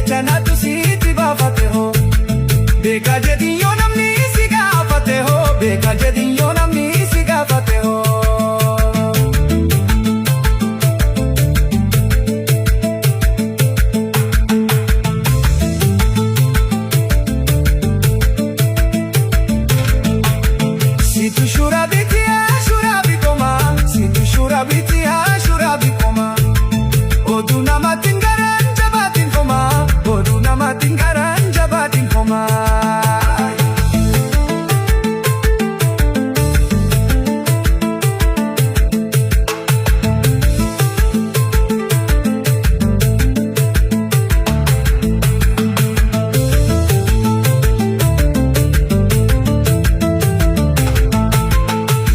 Jecha naatu sitti baafate hoo. Beekaa jedhin yoo namni si gaafate hoo. Beekaa jedhin yoo namni si gaafate hoo. Situ shuraabitia shuraabi koma. Situ shuraabitia shuraabi koma. Oduu namaatiin garaan jabaatiin koma. Oduu namaatiin garaan jabaatiin koma.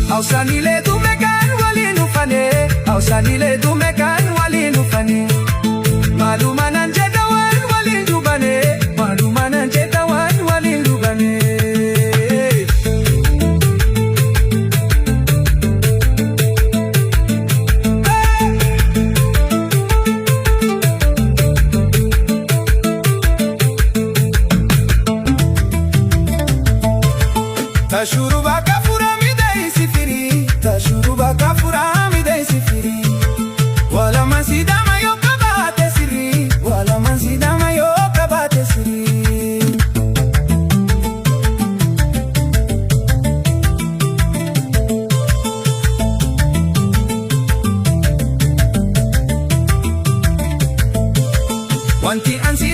Hawsaniilee dume kan waliin uffanee. Hawsaniilee dume kan waliin uffanee. Maaluma naan jedha waan waliin dubanee. Maaluma naan jedha waan waliin dubanee. Tashuruba kafura midheessi firii. Tashuruba kafura midheessi firii. Walamaan sidama yoo qabaate sirrii. Walamaan sidama yoo qabaate sirrii. Wanti ansi